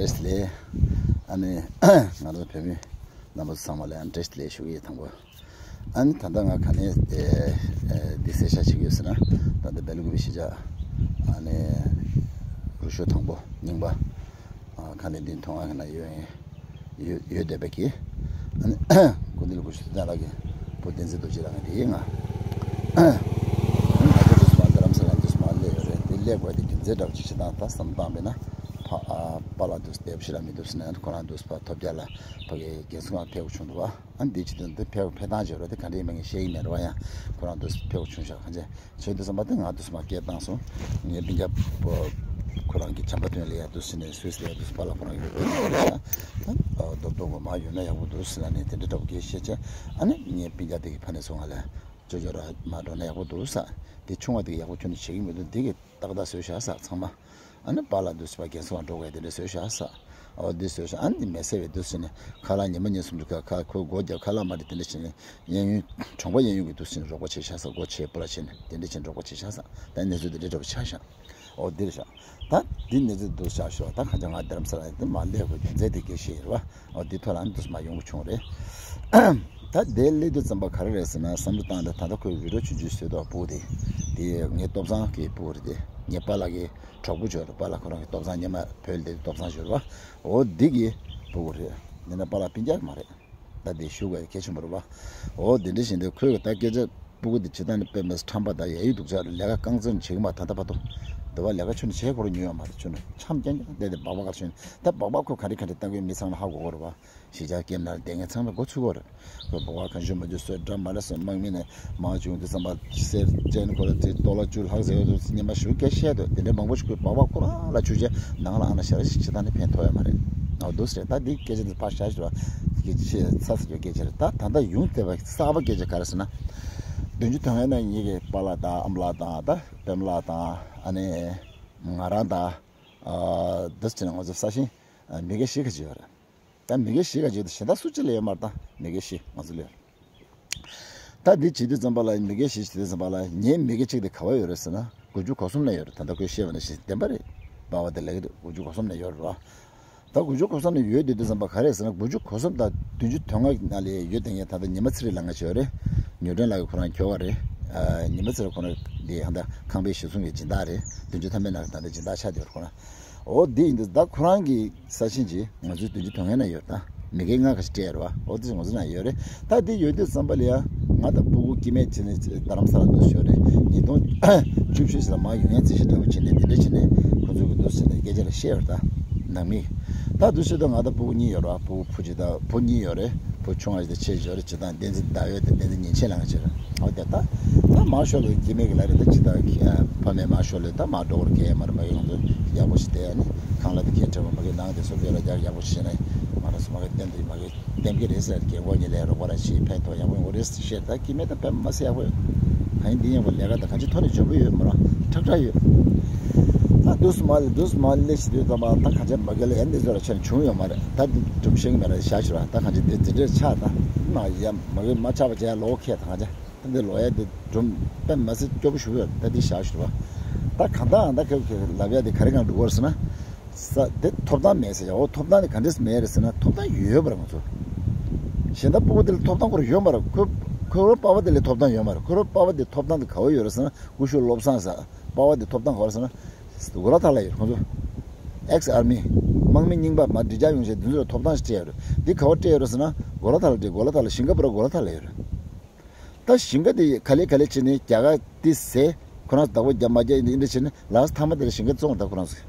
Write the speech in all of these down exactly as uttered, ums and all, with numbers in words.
བཀྲ་ཤིས་བདེ་ལེགས། ཨ་ནི་ང་རང་བོད་མི་རྣམ་པ་ཚང་མ་ལ་ཡང་བཀྲ་ཤིས་བདེ་ལེགས་ཞུ་གི་ཡོད། དང་པོ། ཨ་ནི་ད་ལྟ་ང་ག་ནས་འདི་གསལ་བཤད་བྱེད་ཀྱི་ཡོད་ཟེར་ན། ད་ལྟ་སྦེལ་ཀོབ་གཞིས་ཆགས་ཨ་ནི་རུ་ཤོད་དང་པོ་རྙིང་པ་ག་ནས་འདི་མཐོང་བ་ན་ཡོད། ཡོད་ཡོད་བསྡད་པ་གི། ཨ་ནི་སྐུ་མདུན་ལ་སྐུ་ཞབས་ཚེ་བརྟན་ལགས་ཀྱི་བུ་བསྟན་འཛིན་རྡོ་རྗེ་ལགས་ཀྱི་དེའི་ང་། ང་ཚོ་དུས་མ་རྡ་རམ་ས་ལ་དུས་མ་སླེབས་ཡོད་རེད། དེ་སླེབས་དགོས་དེ་རྒྱུ་མཚན་འདྲ་བོ་ཅིག་བྱེད་སྟངས་ད་བསམ་བཏང་བས་ན། ཕ་ཨ་པཱ་ལགས་དུས་བསྡད་པ་ཞིག་ལ་མི་འདུག་ཟེར་ན་ཁོ་རང་དུས་ཕ་ཐོབ་རྒྱལ་ལ་ཕ་གི་རྒན་གསུང་བ་ཕེབས་བྱུང་འདུག་བ། ཨ་འདི་ཅི་དོན་དུ་ཕེབས་ཕེབས་སྟངས་བྱེད་རོགས་དེ་ག་འདྲ་ཡིན་མིན་ངས་ཤེས་ཀྱི་མེད་རོགས། ཡང་ཁོ་རང་དུས་ཕེབས་བྱུང་ཤག་གང་བྱས། བྱས་དུས་ཙམ་པ་དེ་ང་དུས་མ་སྐད་བཏང་སོང་། ངའི་སྤུན་ཀྱག་ཁོ་རང་གི་བྱམས་པ་དོན་ལ་ཡ་དུས་ཟེར་ནས་སུད་སི་ལ་ཡ་དུས་པཱ་ལགས་ཁོ་རང་ཡོད་པ་རེད་ཤག་ད་རྡོག་རྡོག་མ་ཡོད་ན་ཡག་པོ་འདུག་ཟེར་ལ་ནས་དེ་འདྲ་འདྲ་བོ་སྐད་བཤད་བྱས། ཨ་ནི་ངའི་སྤུན་ཀྱག་དེ་གི་ཕ་ནས་སོང་ང་ལ་ཅོ་ཅོ་ར་མ་འགྲོ་ན་ཡག་པོ་འདུག་ས། དེ་ཆུང་བ་དེ་གི་ཡག་པོ་ཁྱོན་ནས་བྱེད་ཀྱི་མི་འདུག་འདི་གི་ཏག་ཏག་བཟོས་བཞག་ས་ཚང་མ། ཨ་ནི་པཱ་ལགས་འདུག་ཟེར་བ་རྒན་གསུང་བ་འགྲོ་དགོས་དེ་འདྲ་བཟོས་བཞག་ས། ཨོ་འདི་བཟོས་བཞག་ཨ་ནི་མེད་ཟེར་བའི་འདུག་ཟེར་ནས་ཁ་ལག་ཉི་མ་ཉིན་སུམ་ཅུ་ཁ་ཁ་ཁོའི་སྒོ་རྒྱབ་ཁ་ལག་མ་རེད་དེ་འདྲ་བྱས་ནས་གཡས་གཡོན་གྲོང་པ་གཡས་གཡོན་གྱི་འདུག་ཟེར་ནས་རོགས་པ་བྱས་བཞག་ས། སྒོ་ཕྱེ་སྤུ་ལ་བྱས་ནས་དེ་འདྲ་བྱས་ནས་རོགས་པ་བྱས་བཞག་ས། ད་གནས་ཚུལ་དེ་འདྲ་འདྲ་བོ་ཆགས་བཞག་ཨོ་འདིར་བཞག་ད་འདི་གནས་ཚུལ་འདུག་བཞག་ཤོག་ད་ཁ་ཅང་ང་རྡ་རམ་ས་ལ་ཡིན་དེ་མ་སླེབས་དགོས་རྒྱུ་མཚན་དེ་སྐད་བཤད་ཡོད་རེད་བ། ཨོ་འདི་ཐོག་ལ་ཨ་ནི་འདུག་སེ་མ་ཡོང་གི་བྱུང་རེད། ད་དེ་སླེབས་དུས་ཙམ་པ་ག་རེ་རེད་ཟེར་ན་བསམ་བློ་བཏང་ད་ད་ལྟ་ཁོས་བི་ཌིའོ་ཆུང་ཆུང་བཟོས་འདུག་སྤུ་གུ་དེ། དེ་ངའི་སྟོབས་བཟང་གི་སྤུ་གུ་རེད་དེ། ངའི་པཱ་ལགས་ཀྱི་གྲོགས་པོ་ཅིག་ཡོད་རེད། པཱ་ལགས་ཁོ་རང་གི་སྟོབས་བཟང་སྔོན་མ་བོད་ལ་སྡོད་དུས་སྟོབས་བཟང་ཅིག་ཡོད་རེད་བ། འོ་འདི་གི་སྤུ་གུ་རེད། ཡིན་ན་པཱ་ལགས་སྤུན་ཀྱག་མ་རེད། ད་དེ་ཞུ་དགོས་གལ་ཆེན་པོ་རེད་བ། འོ་དེ་འདྲ་བཞིན་དུ་ཁོས་ད་སྐད་ཆ་སྤུ་གུ་དེ་བྱེད་སྟངས་ནི་དཔེ་མི་སྲིད་ཁྲམ་པ་དང་ཡ་ཡི་སྡུག་ཅག་རེད། ལས་ཀ་རྐང་བཙུགས་བྱེད་ཀྱི་མ་ད་ལྟ་བར་དུ། འདི་བ་ལས་ཀ་ཆུ་ནི་བྱེད་དགོས་རེད་ཉོས་ཡོད་མ་རེད། ཆུ་ནི་འཆམ་རྐྱང་རྐྱང་བསྡད་དེ་སྦག་སྦག་ག་ཆུ་ནི་ད་སྦག་སྦག་ཁོས་ག་རེ་ག་རེ་བཏང་གི་མི་ཚང་ལ་ཧ་གོ་གི་རེད་བ། གཞིས་ཆགས་སྐྱེས་ནར་བསྡད་མཁན་ཚང་མས་མགོ་ཚོས་ཀྱི་རེད། ཁོས་སྦག་སྦག་གང་བྱུང་མ་བྱུང་བཟོས་འདྲ་མ་འདྲ་བཟོས་དམག་མི་ནས་མང་བྱུང་དུས་ཙམ་པ་གསེར་ཅན་ཁོ་ལ་དེ་ཏོ་ལ་བཅུ་ལྷག་ཟེར་བ་དུ་སྙན་པ་ཞུ་སྐད་བཤད་འདུག་དེ་འདྲའི་མང་པོ་ཞིག་ཁོས་སྦག་སྦག་ཁོ་རང་ལ་བཅུག་བྱས་ནང་ལ་ཨ་ན་ཞ་ར་ཞིག་བྱེད་སྟངས་ནི་ཕན་ཐོགས་ཡོད་མ་རེད། ཨ་འདུག་ཟེར་ད་འདི་སྐད་ཆ་འདི་ཕར་བཞག་ཞུ་བ་གི་ཆེ་ཚ་ས་ཀྱི་སྐད་ཆ་རེད། ད་ད་ལྟ་ཡོང་བསྡད་པ་གསར་པ་སྐད་ཆ་ག་རེ་ཟེར་ན། བདུན་ཅུ་དོན་ལྔ་ནང་ངེད་ཀྱི་པཱ་ལགས་དང་ཨ་མ་ལགས་དང་ད་པད་མ་ལགས་དང་ཨ་ནི་ང་རང་དང་། ཨ་འདི་བྱས་ན་ང་ཚོ་ས་ཞིང་མི་སྒེར་བཞི་ཁ་ཅིག་ཡོད་རེད། ད་མི་སྒེར་བཞི་ག་ཅིག་དང་གཞན་དག་སུ་གཅིག་ལ་ཡོད་མ་རེད། ད་མི་སྒེར་བཞི་ང་ཚོ་ལ་ཡོད་རེད། ད་འདི་བྱེད་དུས་ཙམ་པ་ལ་མི་སྒེར་བཞི་བྱེད་དུས་ཙམ་པ་ལ་ངའི་མི་སྒེར་གཅིག་དེ་ག་བ་ཡོད་རེད་ཟེར་ན་དགུ་བཅུ་གོ་གསུམ་ན་ཡོད་རེད། ད་ལྟ་ཁོས་བཤད་པ་ནང་བཞིན་བདེན་པ་རེད། པ་ཕ་དེ་ལ་གི་དགུ་བཅུ་གོ་གསུམ་ན་ཡོད་རེད་བ། ད་དགུ་བཅུ་གོ་གསུམ་ན་ཡོད་དུས་དུས་ཙམ་པ་ག་རེ་ཟེར་ན་དགུ་བཅུ་གོ་གསུམ་དང་བདུན་ཅུ་དོན་ལྔ་ནང་ལ་ཡོད་དེ་ངས་ད་ལྟ་ཉི་མ་ཚེ་རིང་ལ་ང་བྱོས་རེད། ཉོ་སྒྲོན་ལ་གི་ཁོ་རང་ཁྱོ་ག་རེད། ཉི་མ་ཚེ་རིང་ཁོ་རང་འདི་ཧ་ད་ཁང་པའི་གཞི་བཟུང་གི་སྦྱིན་བདག་རེད། བདུན་ཅུ་ཐམ་པའི་ནང་ད་ལྟ་སྦྱིན་བདག་ཆགས་བསྡད་ཡོད་རེད་ཁོ་རང་། འོ་འདི་ཡིན་དུས་ད་ཁོ་རང་གི་ས་ཞིང་ཅིག་ང་ཚོའི་བདུན་ཅུ་དོན་ལྔའི་ནང་ཡོད་ད། མི་སྒེར་ལྔ་ཁ་ཤས་སྤྲད་ཡོད་རེད་བ། འོ་འདི་ང་ཚོའི་ནང་ཡོད་རེད། ད་འདི་ཡོད་དུས་ཙམ་པ་ལ་ཡ་ང་དང་སྤུ་གུ་སྐྱེ་དམན་བྱས་ནས་རྡ་རམ་ས་ལ་འདུག་ཞོར་རེད། ཉིས་སྟོང་བཅུ་བཞི་ལ་མ་ཡོང་ཡན་རྩིས་ཞིག་འདྲ་བོ་བྱས་ནས་འདི་འདྲ་བྱས་ནས་ཁོ་ཚོ་གི་འདུག་ཟེར་ནས་སྐད་ཆ་ལ་བཤད་ཡོད་རེད་ད། ནང་མི། ད་འདུག་ཟེར་དུས་ང་དང་སྤུ་གུ་གཉིས་ཡོད་རེད་བ། སྤུ་གུ་བུ་གཅིག་དང་བུ་གཉིས་ཡོད་རེད། བུ་ཆུང་བ་ཞིག་དང་ཆེ་ཞིག་ཡོད་རེད། ཅིག་དང་བསྟན་འཛིན་ཟླ་འོད་དང་བསྟན་འཛིན་ཉིན་བྱེད་ལ་ང་བྱེད་རེད། འོ་དེ་ད་ད་མང་ཤོས་ལ་སྐྱེ་དམན་གྱི་ལ་རེད། ད་ཅི་ལྟར་ཕ་མས་མང་ཤོས་ལ་ད་མ་འགྲོ་བར་སྐྱེ་མར་མ་གི་ང་ཚོ་ཡག་པོ་ཞིག་བསྡད་ནི་ཁང་གླ་དེ་ཁྱེད་ཁྲལ་མ་གི་ནང་དེ་སོ་བེ་ལ་རྒྱག་ཡག་པོ་ཞིག་ནས་མ་ར་སོ་མ་གི་བསྟན་དེ་མ་གི་བསྟན་གི་རེད་ཟེར། རྒན་གོག་གཉིས་ལས་རོགས་པ་ར་ཞིག་ཕན་ཐོགས་ཡག་པོ་ཡོང་གི་རེད་ཟེར། ད་སྐྱེ་དམན་ད་ཕན་མ་སེ་ཡག་པོ་ཡོད། གང་ཡིན་འདི་ཡིན་པ་ལས་ཀ་ད་གང་ཅི་ཐོག་ནས་འཇོན་པོ་ཡོད་མ་ར་ཁྲག་ཁྲག་ཡོད། ད་འདུག་སུ་མ་ལས་འདུག་སུ་མ་ལས་ཞིག་དུས་ད་མ་ད་གང་ཅི་མ་གི་ལ་ཡན་དེ་ཚོ་ར་ཆ་ནས་བྱུང་ཡོད་མ་རེད། ད་འདི་སྒྲུབ་ཤེས་མེད་ར་བཞག་ཞུ་ར། ད་གང་ཅི་འདི་འདི་འདྲས་ཆགས་ད་མ་ཡ་མ་གི་མ་ཆགས་པ་བྱས་ལོག་ཁེ་ད་གང་ཅི། ད་འདི་ལོ་ཡ་འདི་སྒྲུང་དཔེ་མ་སྲིད་སྐྱོ་པོ་ཞིག་ཡོད། ད་འདི་བཞག་ཞུ་བ། ད་གང་ལྟར་ཨ་ད་ཁེ་ཁེ་ལབ་ཡ་འདི་ག་རེ་གང་འགྲོ་གོ་ཟེར་ན། ས་འདི་ཐོབ་ཐང་མེད་ཟེར་ཡ། འོ་ཐོབ་ཐང་འདི་ག་འདྲས་མེད་རེད་ཟེར་ན་ཐོབ་ཐང་ཡོད་པ་རེད་ང་ཚོ། གཞན་དག་སྤུ་གུ་འདི་ལ་ཐོབ་ཐང་ཁོ་རང་ཡོད་མ་རེད། ཁོ་ཁོ་རང་པ་ཕ་འདི་ལ་ཐོབ་ཐང་ཡོད་མ་རེད། ཁོ་རང་པ་ཕ་འདི་ཐོབ་ཐང་འདི་ག་བ་ཡོད་རེད་ཟེར་ན་ཀུ་ཤུ་བློ་བཟང་ཟེར་པ་ཕ་འདི་ཐོབ་ཐང་ག་བ་རེད་ཟེར་ན། གོ་ལ་ཐ་ལ་ཡོད་རེད་ཁོ་ཚོ། ཨེག་སི་ཨར་མི། དམག་མི་རྙིང་པ་མ་འདི་རྒྱ་ཡོང་ཆེད་འདི་ཚོ་ལ་ཐོབ་ཐང་ཞིག་སྤྲད་ཡོད་རེད། འདི་ག་བ་སྤྲད་ཡོད་རེད་ཟེར་ན་གོ་ལ་ཐ་ལ་སྤྲད། གོ་ལ་ཐ་ལ་ཞིང་ཁ་པུ་ར་གོ་ལ་ཐ་ལ་ཡོད་རེད། ད་ཞིང་ཁ་དེ་ག་ལེ་ག་ལེ་བྱས་ནས་རྒྱ་གར་དེ་ཟས་ཁོ་རང་བདག་པོ་རྒྱབ་མ་རྒྱབ་ཡིན་འདི་འདྲ་བྱས་ནས་ལ་ས་མཐའ་མ་དེ་ལ་ཞིང་ཁ་བཙོང་ད་ཁོ་རང་ཚོ་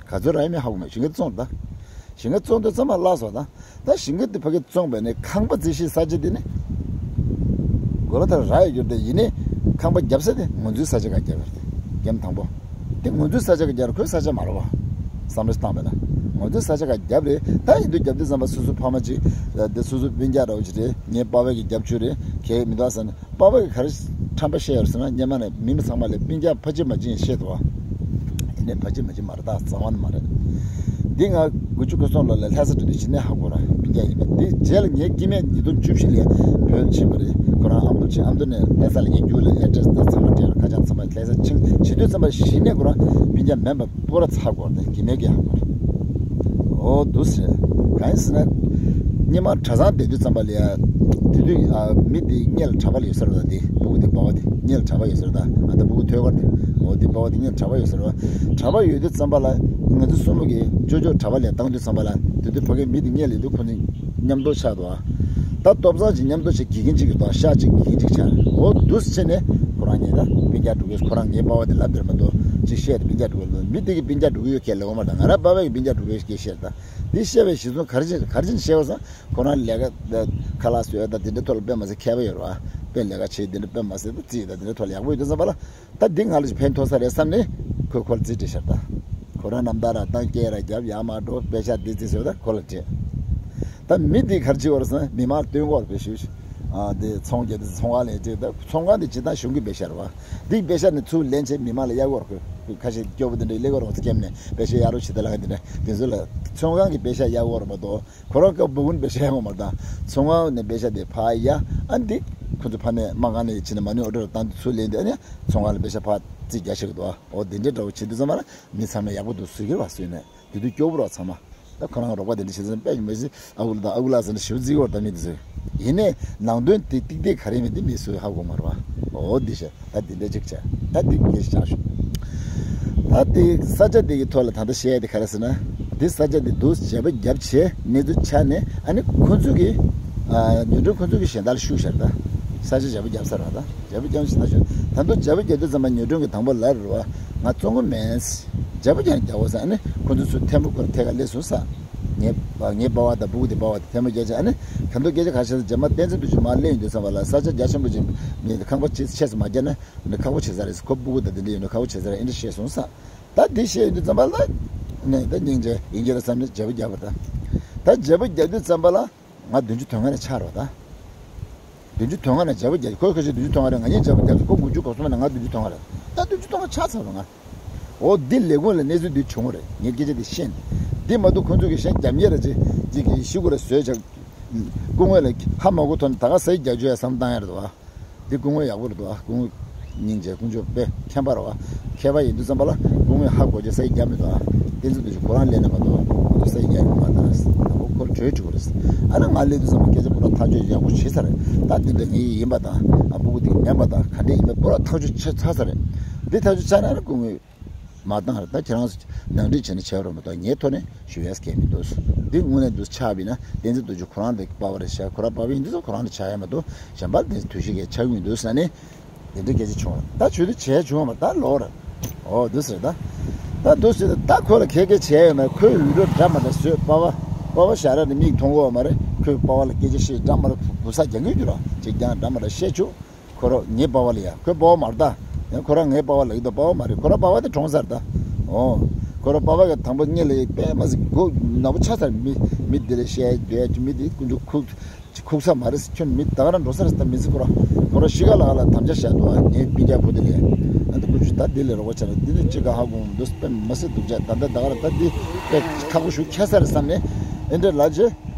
ག་ཚོད་རག་ཡིན་མིན་ཧ་གོ་མེད། ཞིང་ཁ་བཙོང་ད། ཞིང་ཁ་བཙོང་དུས་ཚང་མ་བརླག་སོང་ད། ད་ཞིང་ཁ་དེ་ཕ་གི་བཙོང་བས་ནས་ཁང་པ་རྩིག་ཤིང་ས་ཆ་དེ་ནི་གོ་ལ་ཐ་རག་ཡོད་རྒྱུ་དེ་ཡིན་ནི་ཁང་པ་རྒྱབ་ས་དེ་ང་ཚོའི་ས་ཆ་ག་རྒྱབ་ཡོད་རེད། འགྲམ་དང་པོ། དེ་ང་ཚོའི་ས་ཆ་ག་རྒྱབ་རེད། ཁོའི་ས་ཆ་མ་རེད་བ། བསམ་བློ་བཏང་བས་ན་ང་ཚོའི་ས་ཆ་ག་རྒྱབ་རེད། ད་ཡིན་དུས་རྒྱབ་དུས་ཙམ་པ་སོ་སོ་ཕ་མ་གཅིག་དེ་སོ་སོ་སྤུན་ཀྱག་འདྲ་བོ་ཅིག་རེད། ངའི་པ་ཕ་གི་རྒྱབ་བཅུག་རེད། གལ་མི་འདུག་ཟེར་ན། པ་ཕ་གིས་ག་རེ་ཁྲམ་པ་བཤད་ཡོད་ཟེར་ན་སྔོན་མ་ནས་མི་མི་ཚང་མ་ལ་སྤུན་ཀྱག་ཕ་གཅིག་མ་གཅིག་ཡིན་བཤད་འདུག་བ། ཡིན་ནའི་ཕ་གཅིག་མ་གཅིག་མ་རེད། ད་རྩ་བ་ནས་མ་རེད། འདི་ང་དགུ་བཅུ་གོ་གསུམ་ལོ་ལ་ལྷ་ས་འགྲོ་དུས་ཕྱི་ནས་ཧ་གོ་ར་སྤུན་ཀྱག་ཡིན་པ། འདི་རྗེས་ལ་ངའི་སྐྱེ་དམན་ཉིས་སྟོང་བཅུ་བཞི་ལ་བོད་ཕྱིན་པ་རེད། ཁོ་རང་ཨ་མདོ་ཕྱིན། ཨ་མདོ་ནས་ལྷ་ས་ལ་ངའི་རྒྱུགས་ལ་ཨེ་ཌི་རེ་སི་ད་ཚང་མ་སྤྲད་ར། ཁ་བྱང་ཚང་མ་ལྷ་ས་ཕྱིན་བྱེད་དུས་ཙམ་པ་གཞི་ནས་ཁོ་རང་སྤུན་ཀྱག་མིན་པ་སྤོ་ར་ཚ་གོ་ར། དེ་སྐྱེ་དམན་གྱི་ཧ་གོ་ར། ཨོ་འདུག་ཟེར། གང་ཡིན་ཟེར་ན། སྙེ་མ་གྲྭ་ཚང་བསྡད་དུས་ཙམ་པ་ལ་ཡ། དེ་དུས་ཨ་མི་དེ་སྔས་ལ་གྲྭ་པ་ལ་ཡོད་ས་རེད་ད། དེ་སྤུ་གུ་དེ་པ་ཕ་དེ་སྔས་ལ་གྲྭ་པ་ཡོད་ས་རེད་ད། ཨ་ད་སྤུ་གུ་ཐོད་དཀར་དེ། ཨོ་དེ་པ་ཕ་དེ་སྔས་ལ་གྲྭ་པ་ཡོད་ས་རེད་བ། གྲྭ་པ་ཡོད་དུས་ཙམ་པ་ལ་ང་ཚོ་སྲུ་མོ་གིས་ཅོ་ཅོ་གྲྭ་པ་ལ་བཏང་དུས་ཙམ་པ་ལ། དེ་དུས་ཕ་གིའི་མི་དེ་སྔས་ལ་ཡོད་དུས་ཁོ་ཚོ་མཉམ་དུ་ཆགས་འདུག་ཨ། ད་ལྟོ་ཚང་ཅིག་མཉམ་དུ་ཅིག་དགེ་རྒན་ཅིག་གི་ཐོག་ཤག་ཅིག་དགེ་རྒན་ཅིག་ཆགས། ཨོ་འདུག་སེ་བྱས་ནས་ཁོ་རང་ཉིད་ད་སྤུན་ཀྱག་འགྲོ་གི་ཡོད། ཁོ་རང་ངའི་པ་ཕ་དེ་ལབ་དེར་མ་གཏོགས་ཅིག་བཤད་དེ་སྤུན་ཀྱག་འགྲོ་གི་ཡོད། མི་དེ་གིས་སྤུན་ཀྱག་འགྲོ་གི་ཡོད་སྐད་ལབ་ཡོད་མ་རེད་ད། ང་རང་པ་ཕ་གིས་སྤུན་ཀྱག་འགྲོ་གི་ཡོད་སྐད་བཤད་ད། འདི་བཤད་པའི་གཞི་བཟུང་ག་རེ་བྱས་ག་རེ་བྱས་ནས་བཤད་པ་སང་། ཁོ་རང་ལས་ཀ་ཁ་ལག་བཟོས་ད་དེ་འདྲའི་ཐོག་ལ་དཔེ་མ་སྲིད་མཁས་པ་ཡོད་རེད་བ། དཔེ་ལས་ཀ་བྱེད་དེ་འདྲ་དཔེ་མ་སྲིད་ད་རྩིས་ད་དེ་འདྲའི་ཐོག་ལ་ཡག་པོ་ཡོད་དུས་ཙམ་པ་ལ། ད་འདི་ང་ལ་ཕན་ཐོགས་ས་རེད་བསམ་ནས་ཁོས་ཁོ་ལ་རྩིས་སྤྲད་ཤར་ད། ཁོ་རང་རྣམ་ཐར་ར་བཏང་སྐད་ར་རྒྱབ་ཡར་མར་འགྲོ་པེ་ཤག་འདི་རྩིས་ཟེར་ད་ཁོ་ལ་སྤྲད། ད་མི་འདི་གར་ཅི་བར་སོང་མི་མང་སྟོན་གོ་བར་བེད་ཞུ། ཨ་འདི་ཚོང་རྒྱག་འདི་ཚོང་ཁང་ལས་བྲིས་ད་ཚོང་ཁང་འདི་ཇི་ལྟར་གཞུང་གི་པེ་ཤག་རེད་བ། འདི་པེ་ཤག་ནི་ཚུར་ལེན་བྱས་མི་མང་ལ་གཡར་གོ་བར་ཁོས་ཁ་ཤས་སྐྱོ་པོ་འདི་འདྲ་ལས་གོ་རོགས་སྐྱེམ་ནས་པེ་ཤག་གཡར་རོགས་བྱེད་ད་ལ་འདི་འདྲ་འདི་ཚོ་ལ་ཚོང་ཁང་གི་པེ་ཤག་གཡར་གོ་བར་མ་གཏོགས། ཁོ་རང་སྐབས་འབུ་གུན་པེ་ཤག་ཡང་ངོ་མར་བཏང་། ཚོང་ཁང་ནས་པེ་ཤག་དེ་ཕར་ཡ། ཨ་འདི་ཁོ་ཚོ་ཕ་ནས་མ་གང་ནས་ཕྱིན་ནས་མ་ནུས་ཨོ་ཌར་བཏང་དུས་ཚུར་ལེན་དུས་ཨ་ནི་ཚོང་ཁང་ལ་པེ་ཤག་ཕར་རྩིས་རྒྱག་ཤེས་ཀྱི་འདུག་ཨ། ཨོ་འདི་འདྲའི་འདྲ་བོ་བྱེད་དུས་ཙམ་པ་ལ་མི་ཚང་མས་ཡག་པོ་འདུག་བཟོས་ཀྱི་རེད་བ་བཟོས་ནས་དེ་དུས་སྐྱོ་པོ་རེད་བ་ཚང་མ། ད་ཁོ་རང་རོགས་པ་དེ་འདྲ་བྱེད་དུས་ཙམ་པས་མི་ཚེ་ཨ་ཁུ་ལ་དང་ཨ་ཁུ་ལགས་ཟེར་ནས་ཞེ་པོ་བརྩི་གི་ཡོད་རེད་ད་མི་དེ་ཚོས། ཡིན་ནའི་ནང་དོན་དེ་ཏིག་ཏིག་ག་རེ་མེད་དེ་མི་ཚོས་ཧ་གོ་མ་རེད་བ། ཨོ་འདི་བྱས། ད་འདི་འདྲ་ཅིག་བྱས། ད་འདི་སྐད་ཆ་ཆགས་ཤོག་ད་འདི་ས་ཆ་འདི་གི་ཐོག་ལ་ད་ལྟ་བཤད་ཡ་དེ་ག་རེ་ཟེར་ན། འདི་ས་ཆ་འདི་འདུག་བྱས་པ་རྒྱབ་བྱས་གནས་ཚུལ་ཆགས་ནས་ཨ་ནི་ཁོ་ཚོ་གི་ཨ་ཉོ་སྒྲོན་ཁོ་ཚོ་གི་གཞན་དག་ལ་ཤུགས་བཞག་ད། ས་ཆ་བྱས་པ་རྒྱབ་ཚར་བ་ད། བྱས་པ་རྒྱབ་ཞིག་ད་ཤོག་ད་དུང་བྱས་པ་རྒྱབ་དུས་ཙམ་པ་ཉོ་སྒྲོན་གི་དང་པོ་ལ་རུ་བ་ང་བཙོང་གི་མེད། བྱས་པ་རྒྱབ་རྒྱབ་འོ་ཟེར་ཨ་ནི་ཁོ་ཚོ་ཚུར་ཐེངས་པོ་ཁོ་ལ་ཐད་ཀ་སླེབས་སོང་ས། ངའི་ངའི་པ་ཕ་དང་སྤུ་གུ་དེ་པ་ཕ་དེ་ཐལ་མོ་སྦྱར་བྱས་ཨ་ནི་ད་དུང་སྐད་ཆ་ཁ་ཤས་རྗེས་མ་བསྟན་འཛིན་དུ་ཆུ་མར་སླེབས་ཡོང་དུས་ཙམ་པ་ལ་ས་ཆ་རྒྱ་ཆེན་པོ་ཅིག་མི་ཁང་པ་ཆེ་ཆེ་ཙམ་མ་བརྒྱབ་ན་ཁག་པོ་ཆེ་ས་རེད། ཁོ་སྤུ་གུ་དང་དེ་འདྲ་ཡོད་ན་ཁག་པོ་ཆེ་ས་རེད་ཨེ་འདྲ་བཤད་སོང་ས། ད་དེ་བཤད་ཡོང་དུས་ཙམ་པ་ལ་ནས་ད་སྙིང་རྗེ་ཡིན་གྱི་རེད་བསམ་ནས་བྱས་པ་རྒྱབ་པ་ད། ད་བྱས་པ་རྒྱབ་དུས་ཙམ་པ་ལ་ང་བདུན་ཅུ་དོན་ལྔ་ནས་ཆགས་རོགས་ད། བདུན་ཅུ་དོན་ལྔ་ནས་བྱས་པ་རྒྱབ་ཁོས་ཁ་ཤས་བདུན་ཅུ་དོན་ལྔ་རེད། ང་གཉིས་བྱས་པ་རྒྱབ་ཁོ་དགུ་བཅུ་གོ་གསུམ་ནས་ང་བདུན་ཅུ་དོན་ལྔ་རེད། ད་བདུན་ཅུ་དོན་ལྔ་ཆགས་ཚར་རོགས་ང་། འོ་འདི་ལས་ཁུངས་ལ་གནས་ཚུལ་འདི་བྱུང་བ་རེད། ངས་སྐད་ཆ་འདི་ཤེས་ནས། འདི་མ་གཏོགས་ཁོང་ཚོ་གི་གཞན་རྒྱབ་གཉེར་ར་ཅིག་ཅིག་གི་ཤི་གུ་ར་བཟོས་བྱ། སྐུ་ངོ་ལ་ཧ་མ་གོ་ཐོག་ནས་ད་ག་ས་ཡི་རྒྱབ་བཅོས་ཡ་བསམ་བཏང་ཡ་རེད་དོ། འདི་སྐུ་ངོ་ཡག་པོ་རེད་དོ། སྐུ་ངོ་སྙིང་རྗེ་དཀོན་མཆོག་དཔེ་མཁྱེན་པ་རེད་བ། མཁས་པ་ཡིན་དུས་ཙམ་པ་ལ་སྐུ་ངོས་ཧ་གོ་རྒྱུ་ས་ཡི་རྒྱབ་མི་འདུག་ཨ། བསྟན་འཛིན་དུ་ཞིག་ཁོ་རང་ལས་ནས་མ་གཏོགས་ཁོ་ཚོ་ས་ཡི་རྒྱབ་མི་མ་བཏང་། ད་ཁོ་ཁོར་གྲོས་འགྲིག་གོ་རེད། ཨ་ནི་ང་སླེབས་དུས་ཙམ་པ་སྐད་ཆ་པོ་ར་ཐག་གཅོད་ཡག་པོ་བྱས་ཚར་རེད། ད་འདི་འདྲ་ངའི་ཡིན་པ་དང་ཨ་སྤུ་གུ་འདི་མིན་པ་དང་ག་འདྲ་ཡིན་པ་པོ་ར་ཐག་གཅོད་ཆ་ཚར་ཚར་རེད། འདི་ཐག་གཅོད་ཆགས་ན་ཨ་ནི་སྐུ་ངོས། མ་བཏང་རེད། ད་ཁྱེད་རང་ཚོ་ནང་འགྲིག་བྱས་ནས་བྱས་པ་རེད་མ་གཏོགས་ངའི་ཐོག་ནས་ཞུ་ཡས་སྐད་མི་འདུག་འདི་དངོས་གནས་འདུག་ཆགས་པ་ཡིན་ན་བསྟན་འཛིན་རྡོ་རྗེ་ཁོ་རང་དེ་པ་ཕ་རེད་ཤག་ཁོ་རང་པ་ཕ་ཡིན་དུས་ཁོ་རང་ལ་ཆགས་ཡས་མ་གཏོགས་གཞན་པ་དེ་དུས་ཤིག་གི་ཆགས་ཀྱི་མི་འདུག་ཟེར་ནས་དེ་འདྲ་སྐད་ཆ་བྱུང་བ་ད་ཆུ་དུ་བྱས་བྱུང་བ་ད་ལོག་རེད། ཨོ་འདུག་ཟེར་ད། ད་འདུག་ཟེར་ད་ཁོ་ལ་གལ་གལ་བྱས་ཡོད་མེད་ཁོས་འུད་སྒྲོག་འདྲ་མ་འདྲ་བཟོས་པ་ཕ་པ་ཕ་ཞལ་རས་ནས་མིག་མཐོང་གི་ཡོད་མ་རེད། ཁོས་པ་ཕ་ལ་སྐད་ཆ་བཤད་འདྲ་མ་འདྲ་བུ་ས་རྒྱང་གི་རྒྱུ་ར་ཅིག་ཀྱང་འདྲ་མ་འདྲ་བཤད་བྱུང་། ཁོ་རང་ངའི་པ་ཕ་ལ་ཡ། ཁོའི་པ་ཕ་མ་རེད་ད། ཡང་ཁོ་རང་ངའི་པ་ཕ་ལ་ཡིན་དོ། པ་ཕ་མ་རེད། ཁོ་རང་པ་ཕ་དེ་གྲོངས་ཚར་ད། ཨོ། ཁོ་རང་པ་ཕ་གི་དང་པོ་སྔོན་ལ་ཡི་དཔེ་མ་སྲིད་མགོ་ནག་པོ་ཆགས་ཚར། མི་མི་འདི་ལ་བཤད་སྡོད་ཀྱི་མི་འདི་ཀུན་ཏུ་ཁུག་ཁུག་ས་མ་རེད། ཁྱོད་མི་ད་ག་རང་འགྲོ་ས་རེད་ད་མི་ཚེ་ཁོ་རང་ཁོ་རང་ཤི་ཁ་ལ་ཁ་ལ་དམ་བཅའ་བཞག་འདུག་ཨ་ངའི་སྤུན་ཀྱག་བུ་དེ་ལ་ཡ། ཨ་འདི་ཀུན་ཏུ་ད་འདི་ལས་རོགས་པ་བྱས་ན་འདི་ནི་ཅི་ག་ཧ་གོ་མི་འདུག་དཔེ་མ་སྲིད་སྡུག་ཅག་ད་ལྟ་ད་ག་རང་ད་འདི་དཔེ་ཁག་པོ་ཞིག་ཁྱད་ས་རེད་བསམ་ནས་ཨེ་འདྲ་ལ་ཅི།